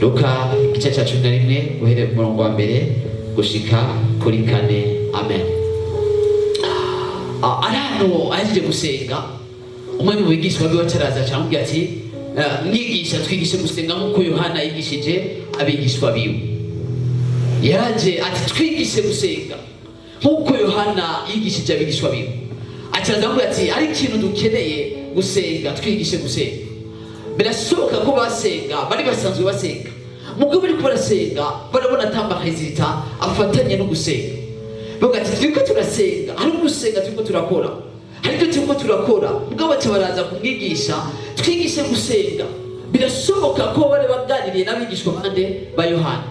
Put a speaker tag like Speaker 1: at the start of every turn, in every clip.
Speaker 1: Luka igice cya 11, uhereye ku murongo wa mbere gushika kuri kane. Amen. Ari hano ahejeje gusenga, umwe mu bigishwa biwe acaraza, aramubwira ati: "Mwigisha, twigishe gusenga nk'uko Yohana yigishije abigishwa biwe." Yaraje ati: "Twigishe gusenga nk'uko Yohana yigishije abigishwa biwe." Acaraza aramubwira ati: "Hari ikintu dukeneye gusenga, twigishe gusenga." Birashoboka ko basenga, bari basanzwe basenga, mugabo bariko barasenga barabona atamba résultat afatanye no gusenga. Bavuga ati: "Turiko turasenga, hari gusenga turiko turakora, hari ibyo turiko turakora." Mugabo baca baraza kumwigisha: "Twigishe gusenga." Birashoboka ko bari baganiriye n'abigishwa bande? Ba Yohana.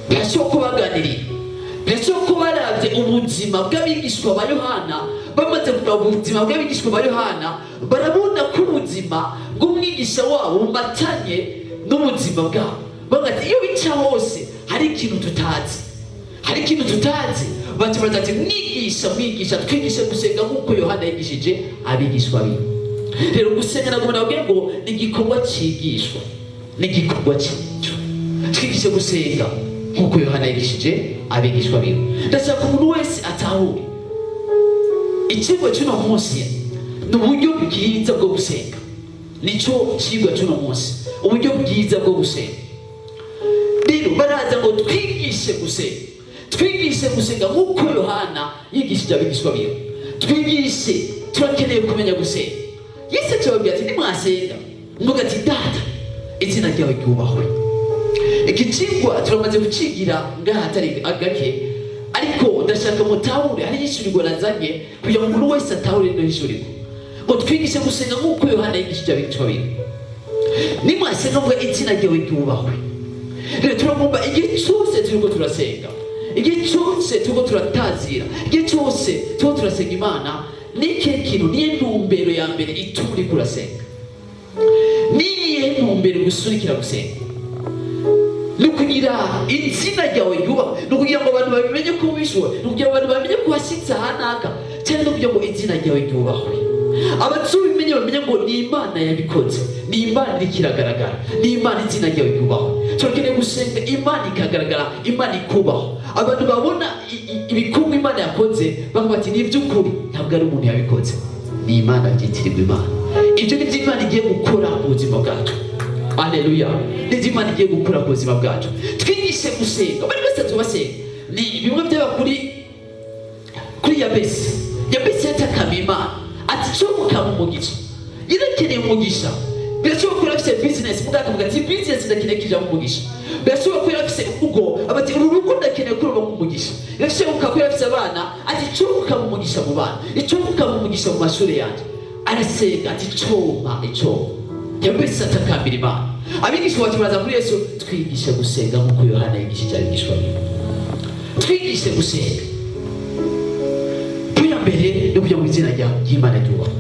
Speaker 1: Birashoboka ko baganiriye, birashoboka ko barabye ubuzima bw'abigishwa ba Yohana. Bamaze kuraba ubuzima bw'abigishwa ba Yohana, barabona ko ubuzima bw'umwigisha wabo bumatanye n'ubuzima bwabo. Bavuga ati: "Iyo bica hose hari ikintu tutazi, hari ikintu tutazi." Baca baraza ati: "Mwigisha, mwigisha, twigishe gusenga nk'uko Yohana yigishije abigishwa biwe." Rero gusenga, nagomba nababwire ngo ni igikorwa cigishwa, ni igikorwa cigishwa. Twigishe gusenga nk'uko Yohana yigishije abigishwa biwe. Ndashaka umuntu wese atahure icigwa cy'uno munsi ni uburyo bwiza bwo gusenga. Nicyo cigwa cy'uno munsi, uburyo bwiza bwo gusenga. Rero baraza ngo: "Twigishe gusenga, twigishe gusenga nk'uko Yohana yigishije abigishwa biwe, twigishe, turakeneye kumenya gusenga." Yesu akibabwira ati: "Nimwasenga muvuga ati: 'Data, izina ryawe ryubahwe.'" Iki cigwa turamaze kucigira ngaha atari gake, ariko ndashaka mutahure. Hari ihishurirwa nazanye kugira ngo umuntu wese atahure rino hishurirwa, ngo twigishe gusenga nk'uko Yohana yigishije abigishwa biwe. Nimwasenga muvuga: "Izina ryawe ryubahwe." Rero turagomba, igihe cyose turiko turasenga, igihe cyose turiko turatazira, igihe cyose turiko turasenga Imana, ni ikihe kintu, niyo ntumbero ya mbere ituma uriko urasenga? Niyihe ntumbero gusunikira gusenga? Ni ukugira izina ryawe ryubahwe? Ni ukugira ngo abantu babimenye ko wishuwe? Ni ukugira ngo abantu bamenye ko washyitse ahanaka? Cyangwa ni ukugira ngo izina ryawe ryubahwe, abazubimenye, bamenye ngo ni Imana yabikoze, ni Imana iriko iragaragara, ni Imana, izina ryawe ryubahwe? Turakeneye gusenga Imana ikagaragara, Imana ikubahwa, abantu babona ibikorwa Imana yakoze bakavuga ati: "Ni iby'ukuri, ntabwo ari umuntu yabikoze, ni Imana, byitirirwa Imana." Ibyo ni byo Imana igiye gukora mu buzima bwacu. Aleluya! Nibyo Imana igiye gukora ku buzima bwacu. Twigishe gusenga. Bari basanzwe basenga. Ni bimwe byaba kuri Yabesi. Yabesi yatakama Imana ati: "Cyo mukaba umugisha." Yarakeneye umugisha. Birashoboka ko yari afise business, mugabo akavuga ati: "Business ndakeneye kijamo umugisha." Birashoboka ko yari afise urugo, aba ati: "Uru rugo ndakeneye ko rubamo umugisha." Birashoboka ko yari afise abana, ati: "Cyo mukaba umugisha mu bana, icyo mukaba umugisha mu mashuri yanjye." Arasenga ati: "Coma icoma." Yabesi atakambira Imana. Abigishwa bacu baraza kuri Yesu: "Twigishe gusenga nk'uko Yohana yigishije abigishwa biwe, twigishe gusenga." Point ya mbere ni kugira ngo izina ry'Imana ryubahwe.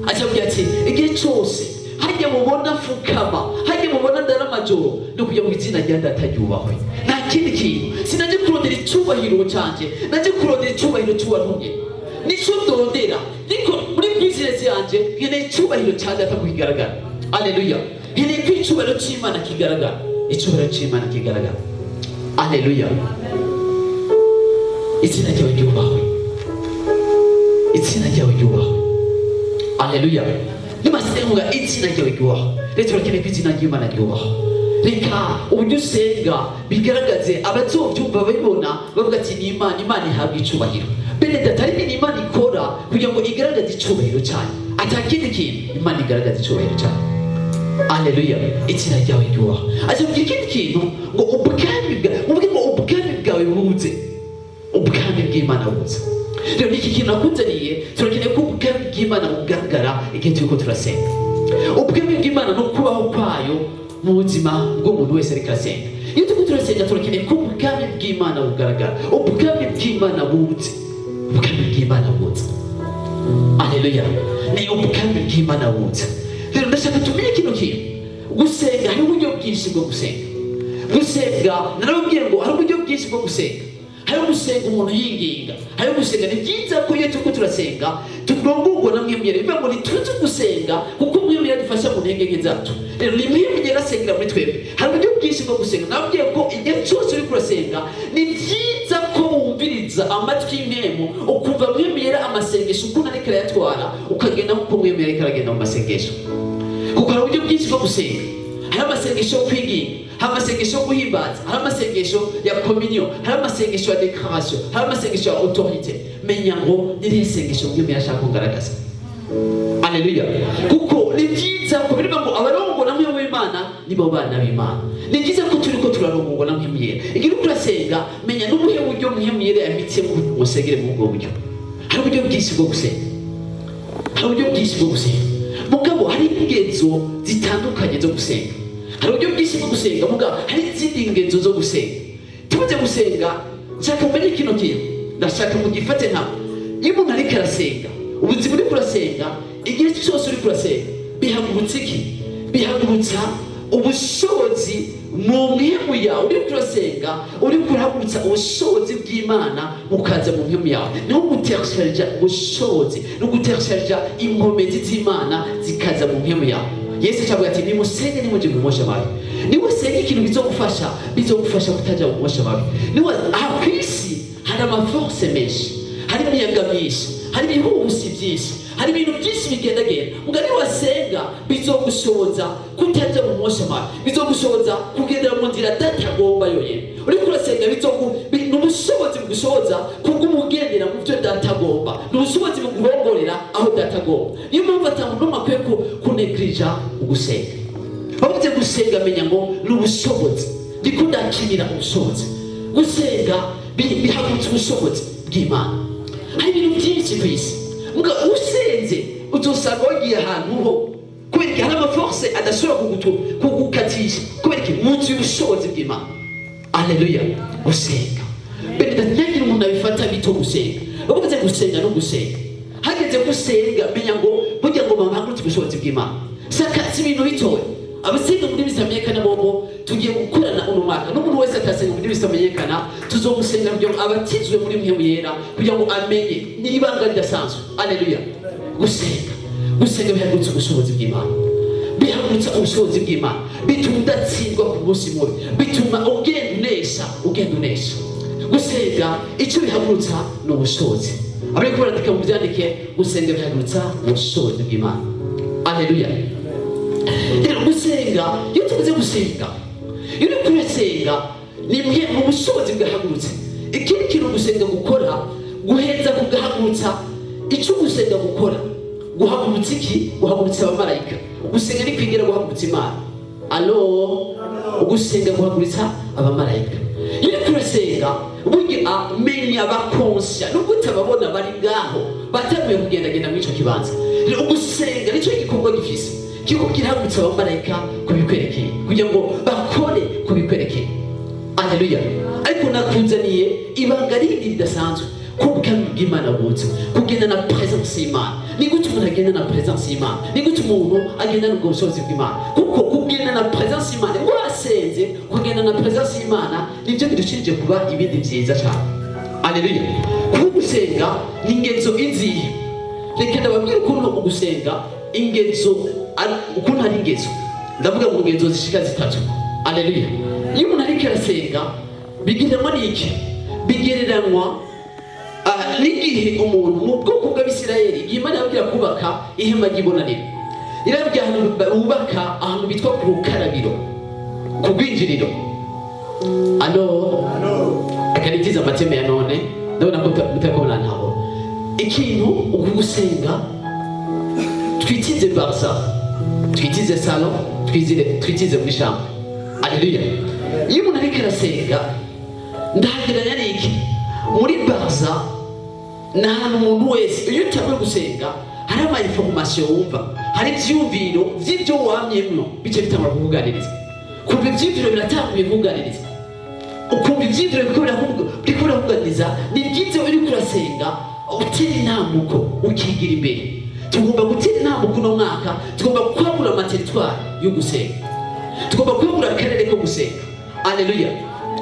Speaker 1: Acabwira ati: "Igihe cyose hajya mubona mfukama, hajya mubona ndara amajoro, ni ukugira ngo izina rya Data ryubahwe, nta kindi kintu. Sinajye kurondera icyubahiro cyanjye, najye kurondera icyubahiro cy'uwantumye, nicyo ndondera. Ariko muri business yanjye nkeneye icyubahiro cya Data ko kigaragara." Aleluya! Nkeneye ko icyubahiro cy'Imana kigaragara, icyubahiro cy'Imana kigaragara. Aleluya! Izina ryawe ryubahwe, izina ryawe ryubahwe. Aleluya! Nimasenga, izina ryawe ryubahwe. Rero turakeneye ko izina ry'Imana ryubahwe. Reka uburyo usenga bigaragaze, abazobyumva babibona bavuga ati: "Ni Imana, Imana ihabwa icubahiro." Bene Data, hari ibintu Imana ikora kugira ngo igaragaze icubahiro cyayo, ata kindi kintu, Imana igaragaza icubahiro cyayo. Aleluya! Izina ryawe ryubahwe. Azabwira ikindi kintu ngo: "Ubwami bwawe," muvuge ngo: "Ubwami bwawe buze." Ubwami bw'Imana buze. Rero niki kintu nakuzaniye: turakeneye ko ubwami bw'Imana bugaragara igihe turiko turasenga. Ubwami bw'Imana no kubaho kwayo mu buzima bw'umuntu wese ariko arasenga. Iyo turiko turasenga, turakeneye ko ubwami bw'Imana bugaragara. Ubwami bw'Imana buze, ubwami bw'Imana buze. Aleluya! Ni ubwami bw'Imana buze. Rero ndashaka tumenye kino kintu: gusenga, hari uburyo bwinshi bwo gusenga. Gusenga, narababwiye ngo hari uburyo bwinshi bwo gusenga. Hari gusenga umuntu yinginga, hari gusenga. Ni byiza ko iyo turiko turasenga turongorwa na Mpwemu Yera. Bivuga ngo ntituzi gusenga kuko Mpwemu Yera adufasha mu ntege nke zacu. Rero ni Mpwemu Yera asengera muri twebwe. Hari uburyo bwinshi. bwinshi bwo gusenga. Nabwiye ko igihe cyose uri kurasenga, ni byiza ko wumviriza amatwi y'impemu, ukumva Mpwemu Yera amasengesho ukuntu ariko arayatwara, ukagenda nk'uko Mpwemu Yera ariko aragenda mu masengesho, kuko hari uburyo bwinshi bwo gusenga. Hari amasengesho yo kwiginga, hari amasengesho yo guhimbaza, hari amasengesho ya communion, hari amasengesho ya déclaration, hari amasengesho ya autorité. Menya ngo ni irihe sengesho Mpwemu Yera ashaka kugaragaza. Aleluya! Kuko ni byiza ko birivuga ngo abarongorwa na Mpwemu w'Imana nibo bana b'Imana. Ni byiza ko turi ko turarongorwa na Mpwemu Yera. Igihe uriko urasenga, menya n'ubuhe buryo Mpwemu Yera yamitsemo musengere muri ubwo buryo. Hari uburyo bwinshi bwo gusenga, hari uburyo bwinshi bwo gusenga, mugabo hari ingenzo zitandukanye zo gusenga. Hari uburyo bwinshi bwo gusenga, mugabo hari izindi ngenzo zo gusenga. Tumaze gusenga, nshaka umenye kino kintu, ndashaka mugifate nka iyo umuntu ariko arasenga, ubuzima uriko urasenga, igihe cyose uriko urasenga, bihagurutsa iki? Bihagurutsa ubushobozi mu mpemu yawe. Uriko urasenga, uriko urahagurutsa ubushobozi bw'Imana bukaza mu mpemu yawe. Niho gutersharija ubushobozi no gutersharija inkomezi z'Imana zikaza mu mpemu yawe. Yesu acavuga ati: "Nimusenge nimuje mu mosha mabi." Niba usenga, ikintu bizogufasha, bizogufasha kutaja mu mosha mabi. Niba aha ku isi hari ama forces menshi, hari imiyaga myinshi, hari ibihuhusi byinshi, hari ibintu byinshi bigendagenda, muga niwasenga bizogushoboza kutajya mu mosha mabi, bizogushoboza kugendera mu nzira Data agomba yonyine. Uriko urasenga, ni ubushobozi bugushoboza kuguma ugendera mu byo Data agomba, ni ubushobozi bugurongorera aho Data agomba. Niyo mpamvu ata muntu n'umwe akwiye kunegirija ugusenga. Bavuze gusenga, menya ngo ni ubushobozi, ndiko ndakinira ubushobozi. Gusenga bihagurutsa ubushobozi bw'Imana. Hari ibintu byinshi ku isi, muga usenze uzosanga wagiye ahantu ho, kubera iki? Hari ama forces adashobora kugukatisha. Kubera iki? Wuzuye ubushobozi bw'Imana. Aleluya! Gusenga, bene, ntihagire umuntu abifata bito. Gusenga, bavuze gusenga no gusenga, hageze gusenga, menya ngo burya ngo bahagurutse ubushobozi bw'Imana. Saka si ibintu bitoya. Abasenga muri bitamenyekana bobo tugiye gukorana uno mwaka, n'umuntu wese atasenga muri bitamenyekana tuzomusenga kugira ngo abatizwe muri Mpwemu Yera, kugira ngo amenye n'ibanga ridasanzwe. Aleluya! Gusenga, gusenga bihagurutsa ubushobozi bw'Imana, bihagurutsa ubushobozi bw'Imana, bituma udatsindwa ku munsi mubi, bituma ugenda unesha, ugenda unesha. Gusenga icyo bihagurutsa ni ubushobozi. Abariko barandika mu byandike: gusenga bihagurutsa ubushobozi bw'Imana. Aleluya! Rero gusenga, iyo tuvuze gusenga, iyo uri kurasenga, ni mwe mu bushobozi bwahagurutse. Ikindi kintu gusenga gukora, guheza kugahagurutsa, icyo gusenga gukora, guhagurutsa iki? Guhagurutsa abamarayika. Gusenga ni kwigira guhagurutsa Imana. Alo, gusenga guhagurutsa abamarayika. Iyo uri kurasenga, burya amenya bakonsya, nubwo utababona, bari ngaho batanguye kugendagenda muri icyo kibanza. Rero ugusenga nicyo gikorwa gifise, kiko kirahagurutsa abamarayika kubikwerekeye, kugira ngo bakore kubikwerekeye. Aleluya! Ariko nakuzaniye ibanga rindi ridasanzwe ko ubwami bw'Imana buza kugenda na présence y'Imana. Ni gute umuntu agenda na présence y'Imana? Ni gute umuntu agenda n'ubwo bushobozi bw'Imana? Kuko kugenda na présence y'Imana, wasenze kugenda na présence y'Imana, nibyo bidushirije kuba ibindi byiza cyane. Aleluya! Kuko gusenga ni ingenzo izihe? Reka ndababwire ukuntu ugusenga ingenzo ukuntu ari ingenzo. Ndavuga mu ngenzo zishika zitatu. Aleluya! Iyo umuntu ariko arasenga, bigereranywa n'iki? Bigereranywa n'igihe umuntu mu bwoko bw'Abisirayeli, igihe Imana yababwira kubaka ihema ry'ibonaniro, irabwira ahantu bubaka, ahantu bitwa ku rukarabiro, ku rwinjiriro. Alo, reka nitize amateme ya none, ndabona ko mutariko ntaho ikintu. Uku gusenga, twitize barza, twitize salon, twitize muri chambre. Aleluya! Iyo umuntu ariko arasenga, ndahageranya n'iki? Muri barza ni ahantu umuntu wese, iyo utanguye gusenga, hari ama information wumva, hari ivyumviro vy'ivyo wamyemwo bice bitangura kukuganiriza. Kumva ivyumviro biratanguye kukuganiriza, ukumva ivyiyumviro biriko birakuganiriza, ni byiza. Uriko urasenga, utera intambuko, ukigira imbere. Tugomba gutera intambuko uno mwaka, tugomba kwagura ama territoires yo gusenga, tugomba kwagura akarere ko gusenga. Aleluya!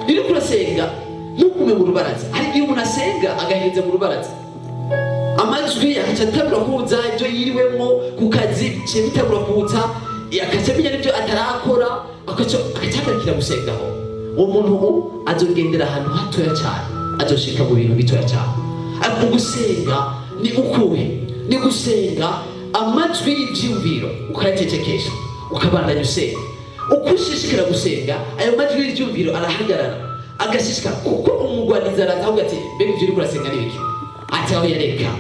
Speaker 1: Iyo uriko urasenga, ntugume mu rubaraza. Hari igihe umuntu asenga agahereza mu rubaraza, amajwi agaca atangura kuza, ibyo yiriwemo ku kazi biciye bitangura kuza. Akaca amenya n'ibyo atarakora, akaca ahagarikira gusengaho. Uwo muntu azogendera ahantu hatoya cyane, azoshika mu bintu bitoya cyane. Ariko gusenga ni ukuhe? Ni gusenga amajwi y'ibyiyumviro ukayacecekesha, ukabandanya usenga. Uko ushishikara gusenga, ayo majwi y'ibyiyumviro arahagarara, agashishikara, kuko umugwanizi araza avuga ati: "Mbega ibyo uriko urasenga ni biki?" Ati: "Aho yareka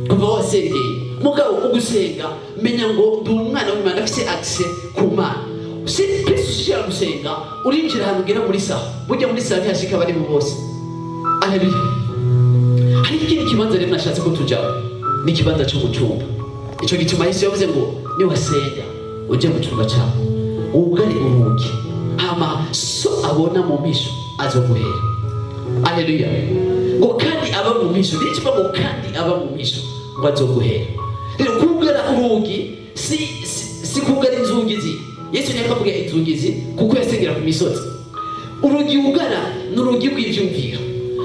Speaker 1: kuva wasengeye." Mugabo ugusenga, menya ngo ndi umwana w'Imana, afise accès ku Mana. Si plus ushishikara gusenga, urinjira ahantu ugera muri saha. Burya muri saha ntihashika abari bose. Aleluya! Hari ikindi kibanza rero nashatse ko tujyaho, ni ikibanza cyo mu cyumba. Icyo gituma Yesu yavuze ngo niwasenga ujye mu cyumba cyawe, wugare urugi, hama So abona mu mpisho azoguhera. Aleluya! Ngo kandi aba mu mpisho, nicyo ngo kandi aba mu mpisho ngo azoguhera. Rero kugara urugi si kugara inzugi. Yesu ntiyakavuga inzugi kuko yasengera ku misozi. Urugi wugara ni urugi rw'ibyumviro.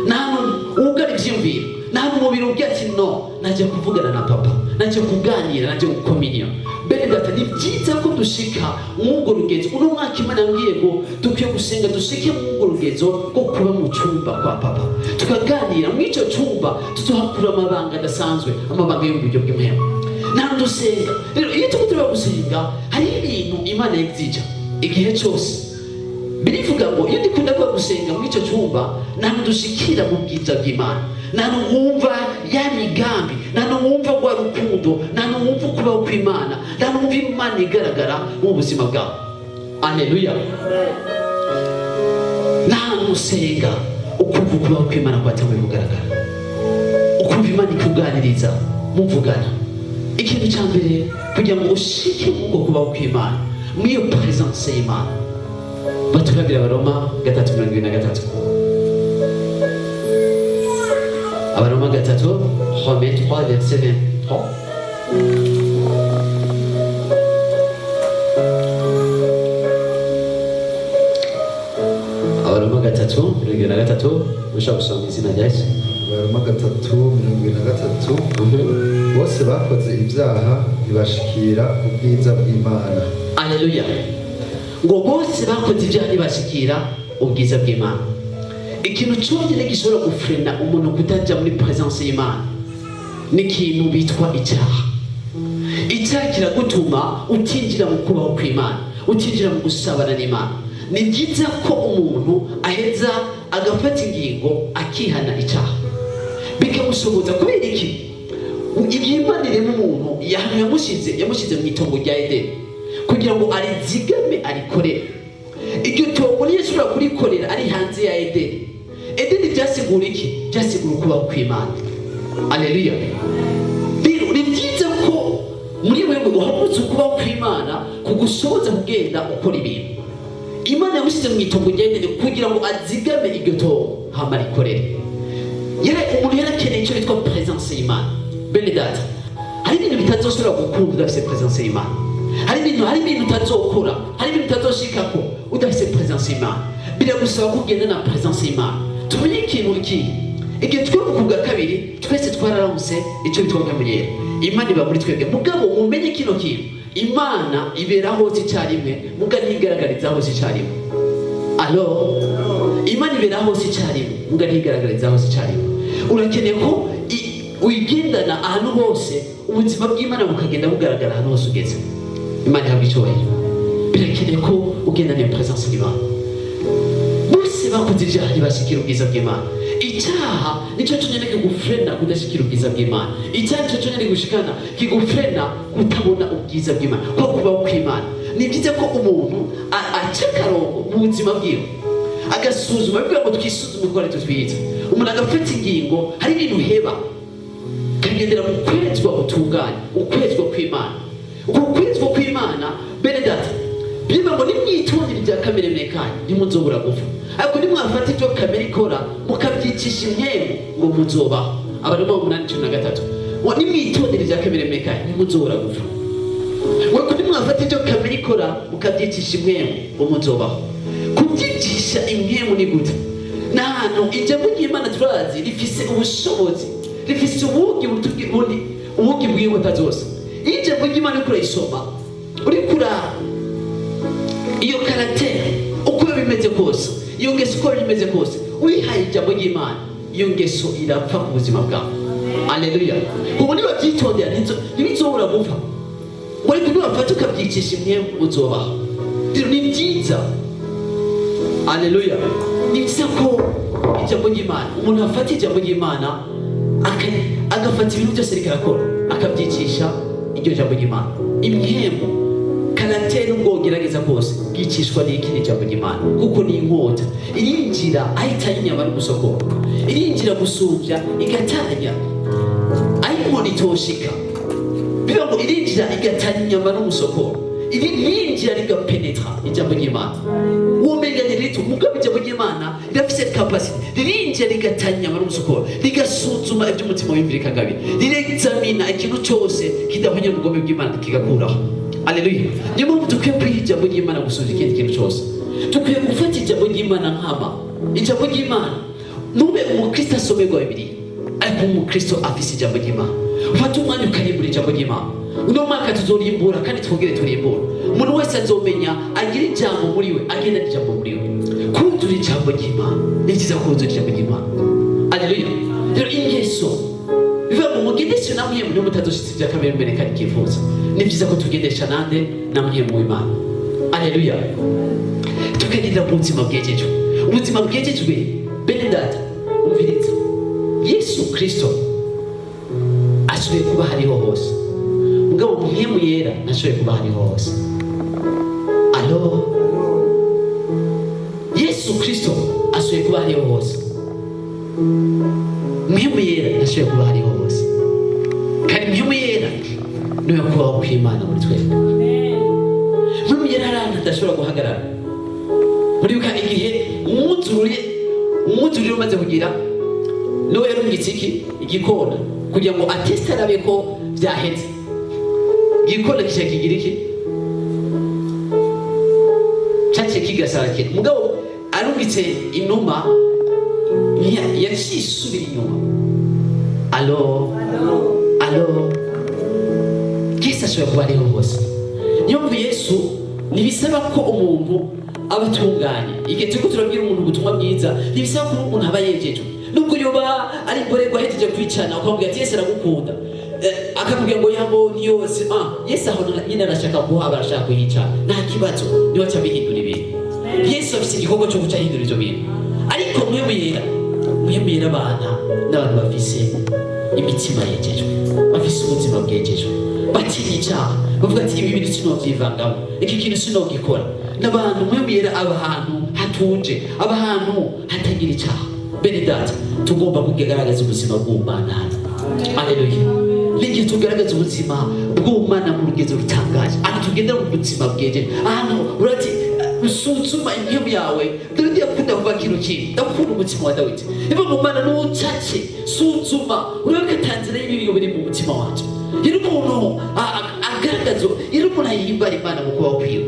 Speaker 1: Ni ahantu wugara ibyumviro, ni ahantu umubiri ubwira ati: "No, najya kuvugana na Papa, najya kuganira, najya gukominiya." Bene data, ni byiza ko dushika mw'urwo rugenzo. Uno mwaka Imana yambwiye ngo dukwiye gusenga dushike mw'urwo rugenzo rwo kuba mu cyumba kwa Papa, tukaganira. Mw'icyo cyumba tuzohakura amabanga adasanzwe, amabanga yo mu buryo bw'impemu. Ntabwo dusenga rero, iyo turiko turaba gusenga, hari ibintu Imana yegzija igihe cyose. Birivuga ngo iyo ndikunda kuba gusenga muri icyo cyumba, ntabwo dushikira mu bwiza bw'Imana, ntabwo wumva ya migambi, ntabwo wumva rwa rukundo, ntabwo wumva ukubaho kw'Imana, ntabwo wumva Imana igaragara mu buzima bwawe. Aleluya! N'ahantu usenga ukumva ukubaho kw'Imana kwatanguye kugaragara, ukumva Imana ikuganiriza, muvugana. Ikintu cya mbere kugira ngo ushike mu ubwo kubaho kw'Imana, muri iyo presence y'Imana, baturabira Abaroma 3:23. Abaroma 3, Romains 3 verset 23. Abaroma 3:23, mushobora gusoma izina rya Yesu.
Speaker 2: Abaroma 3:23. Bose bakoze ibyaha, ntibashikira ubwiza bw'Imana.
Speaker 1: Aleluya! Ngo bose bakoze ibyaha, ntibashikira ubwiza bw'Imana. Ikintu cyonyine gishobora gufrena umuntu kutajya muri presence y'Imana ni ikintu bitwa icyaha. Icyaha kiragutuma utinjira mu kubaho kw'Imana, utinjira mu gusabana n'Imana. Ni byiza ko umuntu aheza agafata ingingo, akihana icyaha, bikamushoboza. Kubera iki? Igihe Imana irema umuntu, ahantu yamushyize mu itongo rya Edeni kugira ngo arizigame, arikorere. Iryo tongo niyo ashobora kurikorera ari hanze ya Edeni. Edeni byasigura iki? Byasigura ukubaho kw'Imana. Aleluya! Rero ni byiza ko muri wewe uhagurutse ukubaho kw'Imana kugushoboza kugenda ukora ibintu. Imana yamushyize mu itongo rya Edeni kugira ngo azigame iryo tongo, hama arikorere. Umuntu yarakeneye icyo bitwa presence y'Imana. Bene data, hari ibintu bitazoshobora gukunda udafise presence y'Imana. Hari ibintu utazokora, hari ibintu utazoshikako udafise presence y'Imana. Biragusaba ko ugenda na presence y'Imana. Tumenye ikintu iki: igihe twebwe ku bwa kabiri twese twararonse icyo bitwa Mpwemu Yera, Imana iba muri twebwe. Mugabo mumenye kino kintu: Imana ibera hose icyarimwe, muga ntigaragariza hose icyarimwe. Alo, Imana ibera hose icyarimwe, muga ntigaragariza hose icyarimwe. Urakeneye ko uyigendana ahantu hose, ubuzima bw'Imana bukagenda bugaragara ahantu hose ugeze. Imana ihabwa icyubahiro. Birakeneye ko ugendana iyo presence y'Imana. Bose bakoze ibyaha, ntibashyikira ubwiza bw'Imana. Icyaha nicyo cyonyine kigufrena kudashyikira ubwiza bw'Imana. Icyaha nicyo cyonyine kigushikana, kigufrena kutabona ubwiza bw'Imana, ko kubaho kw'Imana. Ni byiza ko umuntu aca akarongo mu buzima bwiwe, agasuzuma. Bivuga ngo twisuzume ko ari twe twiza. Umuntu agafata ingingo, hari ibintu uheba, kagendera mu kwezwa gutunganye, ukwezwa kw'Imana. Uko kwezwa kw'Imana, bene data, bivuga ngo nimwitondere ibya kamere kanyu, ntimuzobura gupfa, ariko nimwafata ibyo kamere ikora mukabyicisha impwemu, ngo muzobaho. Abaroma 8:13, ngo nimwitondere ibya kamere kanyu, ntimuzobura gupfa, ngo nimwafata ibyo kamere ikora mukabyicisha impwemu, ngo muzobaho. Kubyicisha impwemu ni gute? Ni ahantu ijambo ry'Imana turazi rifise ubushobozi, rifise ubugi bundi, ubugi bw'inkota zose. Iyo ijambo ry'Imana uriko urayisoma, uriko Iyo caractère, uko biba bimeze kose, iyo ngeso, uko biba bimeze kose, wihaye ijambo ry'Imana, iyo ngeso irapfa ku buzima bwawe. Aleluya! Ubu niba byitondera, ntibizobura gupfa ngo, ariko nibafata ukabyicisha imwe, uzobaho. Rero ni byiza, aleluya, ni byiza ko ijambo ry'Imana, umuntu afata ijambo ry'Imana, agafata ibintu byose ariko arakora, akabyicisha iryo jambo ry'Imana. Impwemu, caractère, ubwo ugerageza kose, bwicishwa n'iki? N'ijambo ry'Imana, kuko ni inkota irinjira ahitanye inyama n'umusokoro, irinjira gusumbya, igatanya aho inkoni itoshika. Bivuga ngo irinjira igatanya inyama n'umusokoro, irinjira rigapenetra. Ijambo ry'Imana womenga ni rito, mugabo ijambo ry'Imana rirafise capacité, ririnjira rigatanya inyama n'umusokoro, rigasuzuma iby'umutima wiyumvira ikagabira, rirexamina ikintu cyose kidahwanye n'ubugome bw'Imana, kigakuraho. Aleluya! Niyo mpamvu dukwiye kwiha ijambo ry'Imana gusumba ikindi kintu cyose. Dukwiye gufata ijambo ry'Imana nkama ijambo ry'Imana. Ntube umukristo asomerwa Bibiliya, ariko umukristo afise ijambo ry'Imana. Ufate umwanya ukarimbura ijambo ry'Imana. Uno mwaka tuzorimbura kandi twongere turimbura. Umuntu wese azomenya agira ijambo muri we, agenda ijambo muri we, kuzura ijambo ry'Imana. Ni byiza kuzura ijambo ry'Imana. Aleluya! Rero ingeso, bivuga ngo mugendeshe na Mpwemu, niyo mutazoshitsa ibya kamere mbere kandi kifuza. Ni byiza ko tugendesha nande? Na Mpwemu w'Imana. Aleluya! Tukagendera mu buzima bwejejwe, ubuzima bwejejwe. Bene data, umviriza, Yesu Kristo ashoboye kuba hariho hose, mugabo Mpwemu Yera ntashoboye kuba hariho hose. Alo, Yesu Kristo ashoboye kuba hariho hose, Mpwemu Yera ntashoboye kuba hariho hose. Kandi Mpwemu Yera niwe kubaho kw'Imana muri twebwe. Mpwemu Yera hari ahantu adashobora guhagarara. Muribuka igihe umwuzurire umaze kugira, niwe yarungitse iki? Igikona, kugira ngo ateste, arabe ko byaheze. Igikona kica kigira iki? Caciye kigasara. Mugabo arungitse inuma, yaciye isubira inyuma. Alo, alo, Yesu ashobora kuba ariho hose. Niyo mpamvu Yesu, ntibisaba ko umuntu aba atunganye. Igihe turiko turabwira umuntu ubutumwa bwiza, ntibisaba ko umuntu aba yejejwe. Nubwo yoba ari imborerwa, ahejeje kwicana, ukamubwira ati: "Yesu aragukunda," akakubwira ngo yambo yose, Yesu aho nyine arashaka kuhaba, arashaka kuhicara, nta kibazo, niwe aca abihindura ibintu. Yesu afise igikorwa cyo guca ahindura ivyo bintu. Ariko Mpwemu Yera, Mpwemu Yera abana n'abantu bafise imitima yejejwe, bafise ubuzima bwejejwe, batinya icyaha, bavuga ati: "Ibi bintu sinovyivangamo, iki kintu sinogikora." N'abantu Mpwemu Yera aba ahantu hatuje, aba ahantu hatagira icyaha. Bene data, tugomba kugaragaza ubuzima bw'ubumana hano. Aleluya! N'igihe tugaragaza ubuzima bw'ubumana mu rugezo rutangaje, ahantu tugendera mu buzima bwejeje, ahantu urati usuzuma impwemu yawe. Dawidi yakunda kuvuga kino kintu: "Ndakunda umutima wa Dawidi." Iva mu mana n'ucace, suzuma urabe ko atanzira y'ibibi biri mu mutima wanje. Yari umuntu agaragaza, yari umuntu ahimbara Imana mu kubaho kwiwe.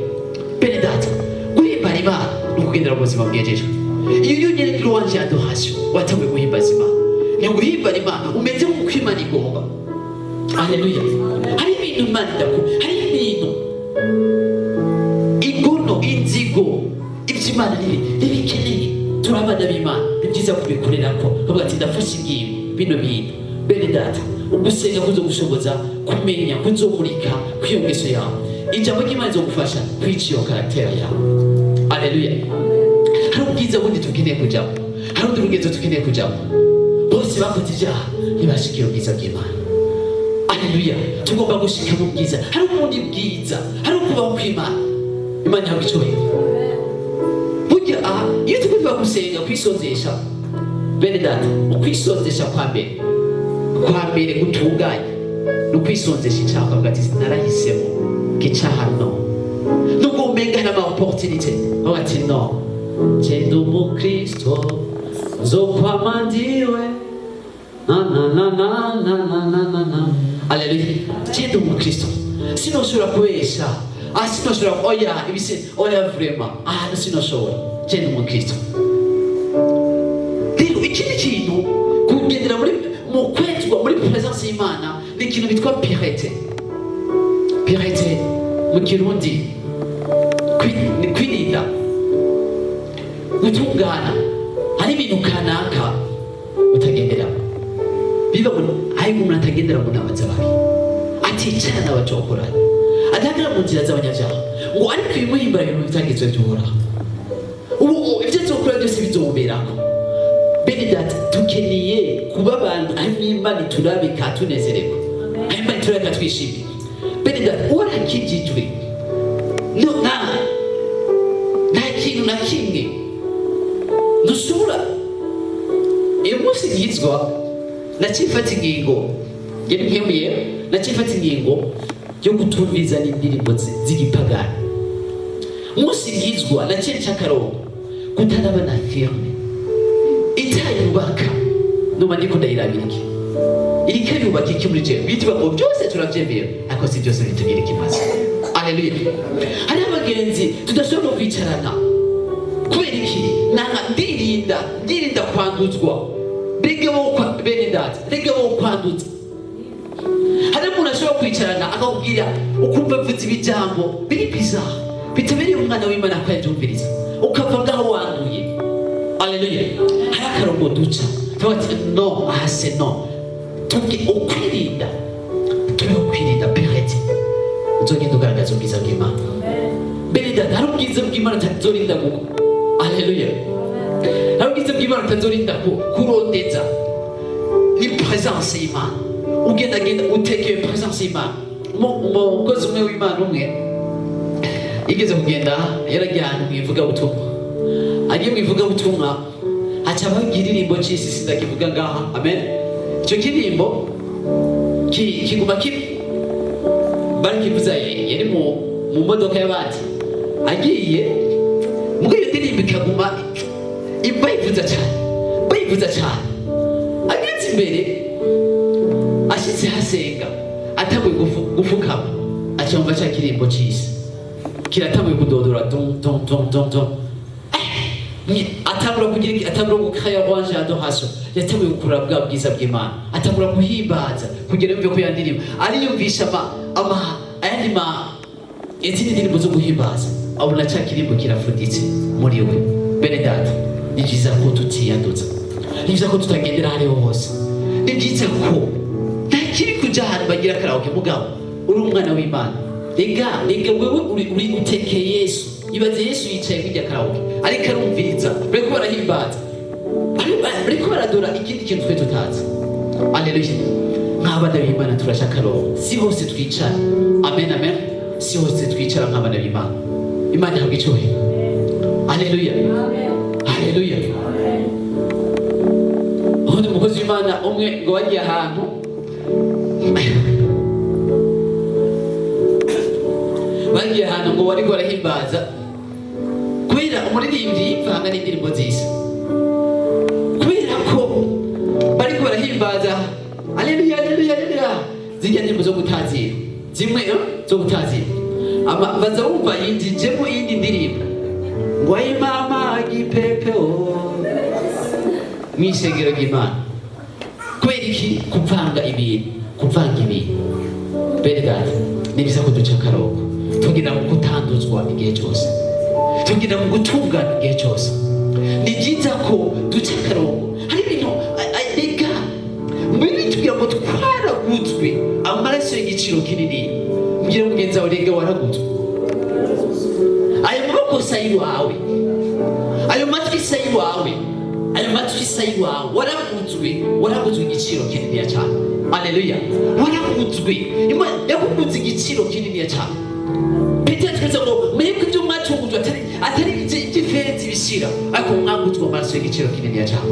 Speaker 1: Bene data, guhimbara Imana ni ukugendera mu buzima bwejejwe. Iyo yonyene ni louange ya adoration. Watanguye guhimbaza Imana, ni uguhimbara Imana umeze nk'uko Imana igomba. Aleluya! Hari ibintu Imana idakunda, hari ibintu, ingono, inzigo, ibyo Imana ntibikeneye. Turi abana b'Imana, ni byiza kubikorera ko bavuga ati: "Ndafashe ingingo bino bintu." Bene data, ugusenga kuzogushoboza kumenya, kuzomurika kw'iyo ngeso yawe. Ijambo ry'Imana rizogufasha kwica iyo caractère yawe. Aleluya! Hari ubwiza bundi tukeneye kujamo, hari urundi rugenzo tukeneye kujamo. Bose bakoze ibyaha, ntibashikira ubwiza bw'Imana. Aleluya! Tugomba gushika mu bwiza. Hari ubundi bwiza, hari ukubaho kw'Imana. Imana ihabwa icyubahiro. Burya aha, iyo turiko tuba gusenga, kwisonzesha, bene data, ukwisonzesha kwa mbere, kwa mbere gutunganye, ni ukwisonzesha icyaha, ukavuga ati: "Narahisemo ko icyaha no, nubwo umenga hari ama opportunité," ukavuga ati: "No, je ndi umukristo, nzokwama ndiwe na na na na na na na na na." Aleluya! Je ndi umukristo, sinoshobora kubesha, sinoshobora, oya, ibisi, oya, vraiment, sinoshobora, je ndi umukristo. Rero ikindi kintu, kugendera muri mu kwezwa, muri présence y'Imana, ni ikintu bitwa pureté. Pureté mu Kirundi, Ni kwirinda gutungana. Hari ibintu kanaka utagenderamo, biba ngo hari umuntu atagendera mu nama z'ababi, aticara n'abacokorana, adahagarara mu nzira z'abanyabyaha, ngo ariko ibimuhimbara ibintu bitagezwe by'Uhoraho. Ubu ibyo nzokora byose bizomuberako. Bene data, dukeneye kuba abantu aho Imana iturabika tunezererwa, aho Imana iturabika twishimiye. Bene data, warakijijwe, no nta kintu na kimwe ntushobora. Uyu munsi nkizwa, nacifata ingingo yari mpemuye, nacifata ingingo yo kutumviza n'indirimbo z'igipagani. Umunsi nkizwa, naciye nca akarongo kutaraba na filime itayubaka. Numa ndiko ndayirabira iki, iriko yubaka iki muri jewe? Bitwa ngo byose turavyemeye, ariko si byose bitugira ikimazi. Aleluya! Hariho abagenzi tudashobora no kwicarana. Kubera iki? Nanga ndirinda kwanduzwa. Mbega bo bene data, rega bo kwanduza. Hari umuntu ashobora kwicarana akakubwira, ukumva avuze ibijambo biri bizarre, bitabereye umwana w'Imana ko yabyumviriza, ukava ngaho wanduye. Aleluya! Hari akarongo duca tuvuga ati: "No, aha c'est non." Tuge ukwirinda, tubeho kwirinda perete, uzogenda ugaragaza ubwiza bw'Imana. Bene data, hari ubwiza bw'Imana utazorinda guko. Aleluya! Hari ubwiza bw'Imana utazorinda kurondeza, ni présence y'Imana. Ugendagenda utekeye présence y'Imana. Umukozi umwe w'Imana umwe yigeze kugenda, yaragiye ahantu mu ivugabutumwa. Agiye mu ivugabutumwa, haca habaho ikiririmbo c'isi, sindakivuga ngaha. Amen. Icyo kirimbo kiguma barakivuza. Yari mu modoka y'abandi agiye muri iyo ndirimbo, ikaguma bayivuza cyane, bayivuza cyane. Ageze imbere, ashitse hasenga, atanguye gufukama, acumva cya kirimbo c'isi kiratanguye kudodora: don don don don don. Atangura kugira iki? Atangura gukaya louange, adoration. Yatanguye gukurura bwa bwiza bw'Imana, atangura guhimbaza kugira yumve ko yandirimbo ariyumvisha ama ayandi ma izindi ndirimbo zo guhimbaza, abona cya kirimbo kirafuditse muri we. Bene data, ni byiza ko tutiyanduza, ni byiza ko tutagendera hariho hose, ni byiza ko nta kiri kuja ahantu bagira karaoke. Mugabo uri umwana w'Imana, rega rega wewe uri utekeye Yesu. Ibaze Yesu yicaye kwirya karaoke, ariko arumviriza, bariko barahimbaza, bariko baradora ikindi kintu twe tutazi. Aleluya! Nk'abana b'Imana turasha akarongo, si hose twicara. Amen, amen. Si hose twicara nk'abana b'Imana. Imana ihabwa icyubahiro. Aleluya, aleluya! Ubundi umukozi w'Imana umwe ngo bagiye ahantu, ngo bariko barahimbaza, kubera umuririmbyi yivanga n'indirimbo nziza, kubera ko bariko barahimbaza aleluya, aleluya, aleluya, zirya ndirimbo zo gutazira zimwe, zo gutazira. Baza bumva yinjijemo iyindi ndirimbo ngo ayi mama gipepeo mw'ishengero ry'Imana. Kubera iki? Kuvanga ibintu, kuvanga ibintu. Bene data, ni byiza ko duca akarongo, tugenda mu kutanduzwa igihe cyose, tugenda mu gutungana igihe cyose. Ni byiza ko duca akarongo. Hari ibintu rega mbere tubwira ngo twaraguzwe amaraso y'igiciro kinini. Mbwira mugenzi wawe: rega waraguzwe. Ayo maboko si ay'iwawe, ayo matwi si ay'iwawe, ayo matwi si ay'iwawe. Waraguzwe, waraguzwe igiciro kininiya cyane. Aleluya! Waraguzwe, Imana yakuguze igiciro kininiya cyane. Petero twese ngo mwebwe ibyo mwacungujwe atari iby'ifeza ibishira, ariko mwaguzwe amaraso y'igiciro kininiya cyane.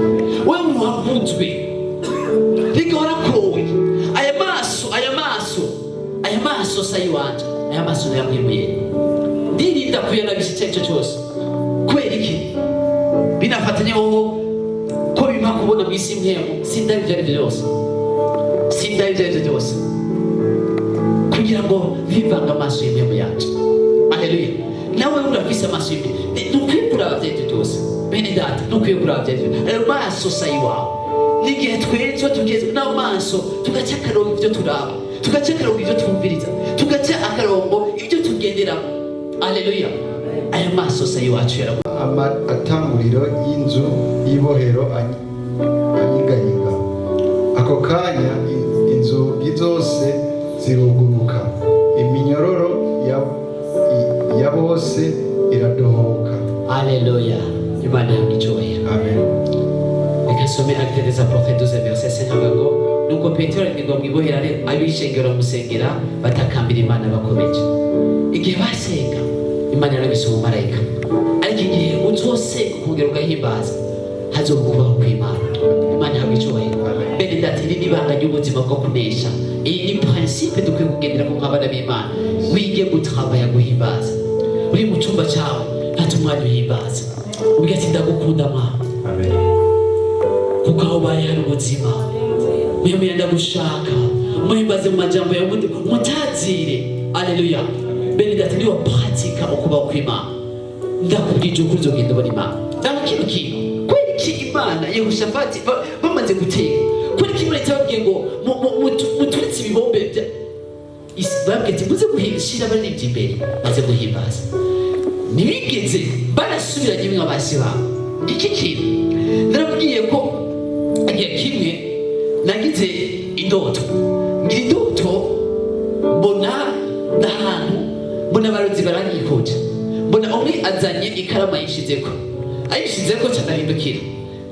Speaker 1: Wewe waguzwe, rega warakowe. Aya maso, aya maso, aya maso si ay'iwanje, aya maso nayamwimuye, ndirinda kuyanabisha icyo ari cyo cyose. Kubera iki? Binafatanye wowe ko bimpa kubona mu isi mpemu. Sindaba ibyo ari byo byose, sindaba ibyo ari byo byose, kugira ngo bivange amaso y'impemu yacu. Aleluya! Nawe urafise amaso y'impemu, ntukwiye kuraba ibyo ari byo byose. Bene data, ntukwiye kuraba ibyo ari byo. Ayo maso si ay'iwawe. N'igihe twezwa, tugezwa n'amaso, tugaca akarongo ibyo turaba, tugaca akarongo ibyo twumviriza, tugaca akarongo ibyo tugenderamo. Aleluya! Aya maso se y'iwacu yarabu.
Speaker 2: Atanguriro y'inzu y'ibohero anyiganyika. Ako kanya inzugi zose ziruguruka, iminyororo ya bose iradohoka.
Speaker 1: Aleluya, Imana yawe icyubahiro.
Speaker 2: Amen.
Speaker 1: Reka nsome Actes des Apôtres 12 verset 5, avuga ngo: "Nuko Petero arindirwa mu ibohero, abishengero bamusengera, batakambira Imana bakomeje." Igihe basenga, Imana yarabise umumarayika. Ariko igihe uzosenga ukongera ugahimbaza, hazoba ukubaho kw'Imana. Imana ihabwa icyubahiro.
Speaker 2: Amen.
Speaker 1: Bene data, iri ni ibanga ry'ubuzima bwo kunesha. Iyi ni principe dukwiye kugendera ko nk'abana b'Imana. Wige gutravaya guhimbaza. Uri mu cyumba cyawe, fata umwanya uhimbaza, ubwira ati: "Ndagukunda Mwana,
Speaker 2: Amen.
Speaker 1: kuko aho ubaye hari ubuzima. Muhimbaye, ndagushaka." Muhimbaze mu majambo yawe, mutazire. Aleluya. Bene data, niba pratika ukubaho kw'Imana, ndakubwije ukuri, uzogenda ubona Imana. Ndaba kino kintu: kubera iki Imana Yehoshafati bamaze guteka, kubera iki Imana itababwiye ngo muturitse ibibombe babwiye ati: "Muze gushira abaririmbyi imbere baze guhimbaza"? Ntibigeze barasubiranye imwe abasi babo. Iki kintu narabwiye ko igihe kimwe nagize indoto, ngira indoto, mbona n'ahantu, mbona abarozi baranyikuje, mbona umwe azanye ikaramu ayishizeko, ayishizeko cyane,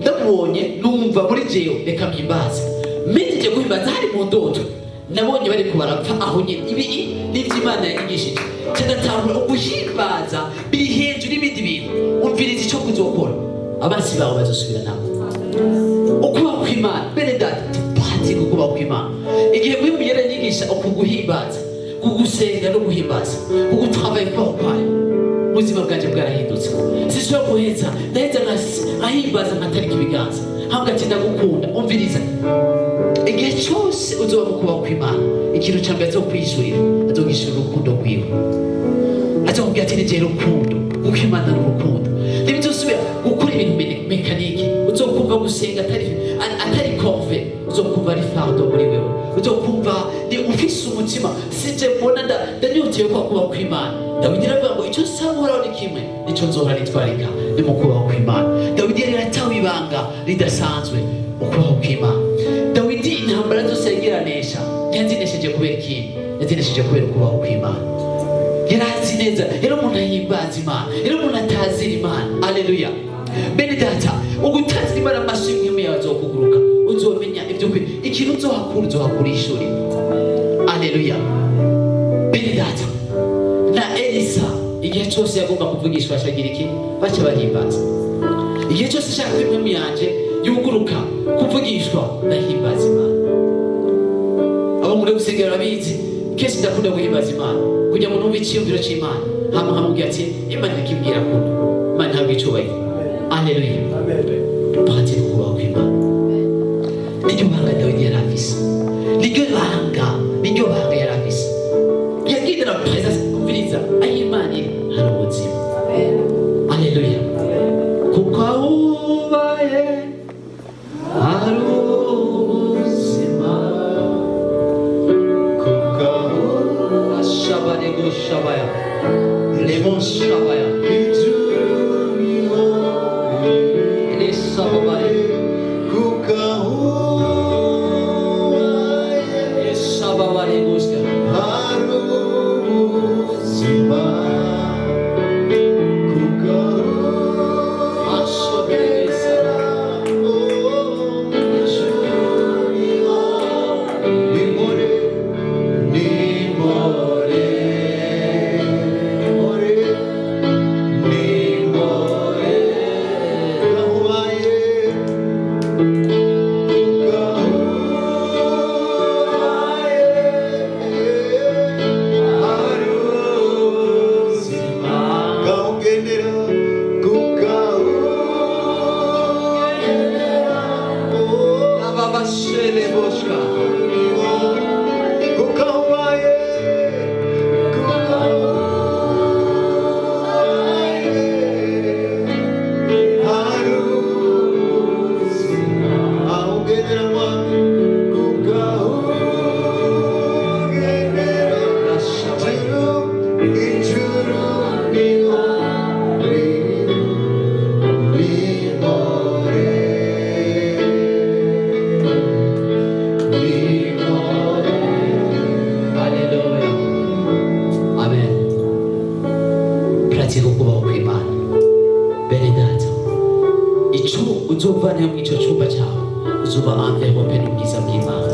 Speaker 1: ndamubonye, numva muri jewe: "Reka mpimbaze." Mpejeje guhimbaza, hari mu ndoto, nabonye bariko barapfa aho nyene. Ibi nivyo Imana yanyigishije, ndatahura uguhimbaza biri hejuru y'ibindi bintu. Umviriza icyo kuzokora: abasi bawe bazosubira nabo. Ukubaho kw'Imana, bene data, tupatike ukubaho kw'Imana. Igihe muri mugera nyigisha uku guhimbaza, kugusenga no guhimbaza, kugutravaye kubaho kwayo, ubuzima bwanjye bwarahindutse. Sinshobora guheza, ndaheza nkahimbaza, nkatarika ibiganza, nkavuga ati: "Ndagukunda." Umviriza, igihe cyose uzoba mu kubaho kw'Imana, ikintu cya mbere azokwishurira, azokwishyurira urukundo rwiwe. Azokubwira ati: "Nigera urukundo," kuko Imana ni urukundo. Ntibizosubira gukora ibintu mécanique. Uzokumva gusenga atari corvée, uzokumva ari fardeau muri wewe, uzokumva ni ufise umutima. Sije mbona ndanyotewe kwa kubaho kw'Imana. Dawidi aravuga ngo: "Icyo nsaba Uhoraho ni kimwe, nicyo nzohora nitwarika, ni mu kubaho kw'Imana." Dawidi yari yaratawe ibanga ridasanzwe, ukubaho kw'Imana. Dawidi intambara zose yagiranesha, ntiyazinesheje kubera ikindi, yazinesheje kubera ukubaho kw'Imana. Yari azi neza, yari umuntu ahimbaza Imana, yari umuntu atazira Imana. Aleluya. Bene data, ugutazira Imana, amaso y'umwami yawe azokuguruka, uzomenya iby'ukuri. Ikintu uzohakura, uzohakura ishuri. Aleluya. Bene data, na Elisa igihe cyose yagomba kuvugishwa ashagira iki? Baca bahimbaza. Igihe cyose ashaka ko impwemu yanje yuguruka kuvugishwa, ndahimbaza Imana. Abo muri gusengera barabizi, kenshi ndakunda guhimbaza Imana kugira ngo numve icyiyumviro cy'Imana, hama nkamubwira ati: "Imana ikibwira kuno." Imana ihabwa icubahiro. Aleluya. Patiri, kubaho kw'Imana niryo banga Dawidi yari afise, niryo banga, niryo banga yari afise. Yagendera présence. Umviriza, aho Imana iri hari ubuzima. Aleluya. Kuko aho ubaye hari ubuzima.
Speaker 2: Kuko aho
Speaker 1: Ashabarego shabaya lemon shabaya.
Speaker 2: Ijuru niho
Speaker 1: Lesababare.
Speaker 2: Kuko aho ubaye
Speaker 1: Lesababare guska.
Speaker 2: hari ubuzima, kuko
Speaker 1: Ashobereza.
Speaker 2: Ijuru niho nimore, nimore, nimore, nimore, aho ubaye, kuko aho ubaye hari ubuzima. Kaungendera, kukaungendera,
Speaker 1: Ababashele boshka.
Speaker 2: kukabaye, kukabaye hari ubuzima. Aho ugendera mwami, kukaungendera,
Speaker 1: Ashabaye.
Speaker 2: ijuru, ijuru niho.
Speaker 1: Uzovanayo mu ico cyumba cyawe, uzoba enveloppé n'ubwiza bw'Imana.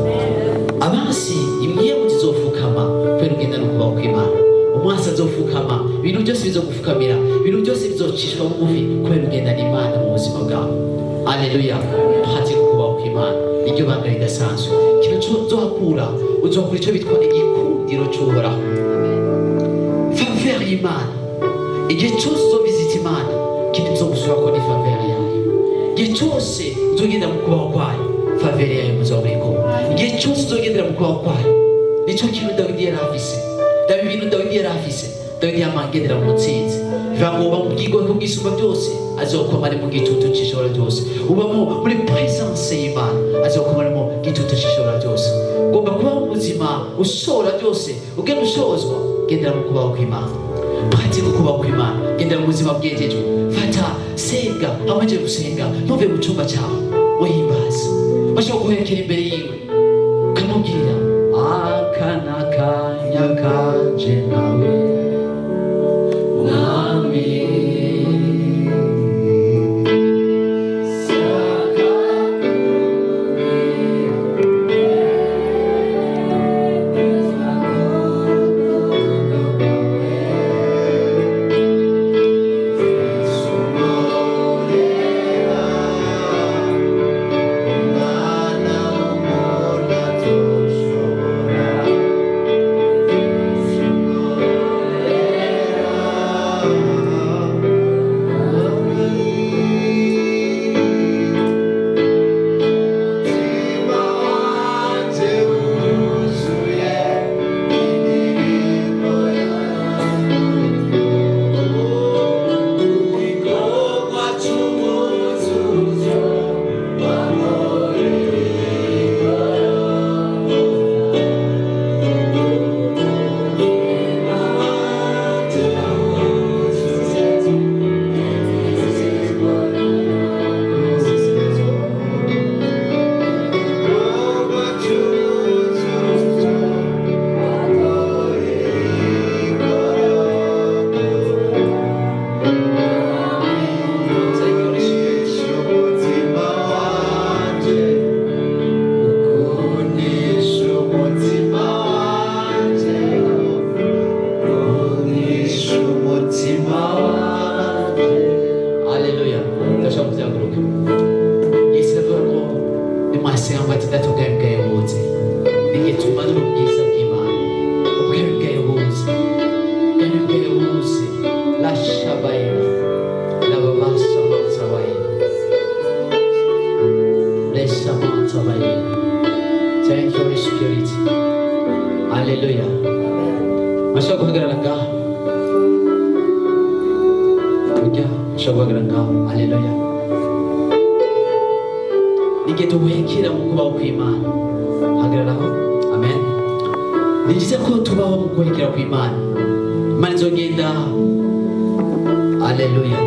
Speaker 1: Abansi impwemu zizofukama kubera ugenda no kubaho kw'Imana. Umwasi azofukama, ibintu byose bizogufukamira, ibintu byose bizocishwa bugufi kubera ugenda n'Imana mu buzima bwawe. Aleluya! Pratique kubaho kw'Imana niryo banga ridasanzwe. Ikintu uzohakura, uzohakura icyo bitwa igikundiro cy'Uhoraho, faveur y'Imana. Igihe cyose uzovisita Imana, ikintu bizogusura ko ni faveur yayo. Igihe cyose uzogenda mu kubaho kwayo, faveur yayo muzaba muri kumwe. Igihe cyose uzogendera mu kubaho kwayo, nicyo kintu Dawidi yari afise. Dawidi, ibintu Dawidi yari afise, Dawidi yama agendera mu ntsinzi. Bivuga ngo uba mu bwigomeke bw'Isumba Byose, azokoma ari mu gitutu c'Ishobora Byose. Uba muri presence y'Imana, azokoma ari mu gitutu c'Ishobora Byose. Ugomba kuba mu buzima ushobora byose, ugenda ushozwa. Gendera mu kubaho kw'Imana, pratique kubaho kw'Imana. Gendera mu buzima bwejejwe. Fata, senga, hamwe gusenga, ntuve mu cyumba cyawe, uhimbaza. Bashobora guherekera imbere yiwe, ukamubwira aka n'akanya kanje nawe, Mwami.
Speaker 2: Umwana w'umuntu atoshobora Umutima wanjye wuzuye indirimbo igikorwa cy'umuzuzo. Umutima wanjye ukundisha, umutima wanjye ukundisha, umutima wanjye.
Speaker 1: Haleluya! Ndashaka kuzaguruka. Yesu aravuga ngo nimwasenga ngo ati: "Data, ubwami bwawe buze." Nigituma n'ubwiza bw'Imana, ubwami bwawe buze, ubwami bwawe buze. La shabayira la babasa mansabayira lesamansabayira. Thank you, Holy Spirit. Haleluya! Mashobora guhagarara ngaho, ujya ushobora guhagarara ngaho. Haleluya! N'igihe duhekera mu kubaho kw'Imana, hagararaho. Amen. Ni byiza ko tubaho mu guhekera kw'Imana. Imana izogenda. Haleluya!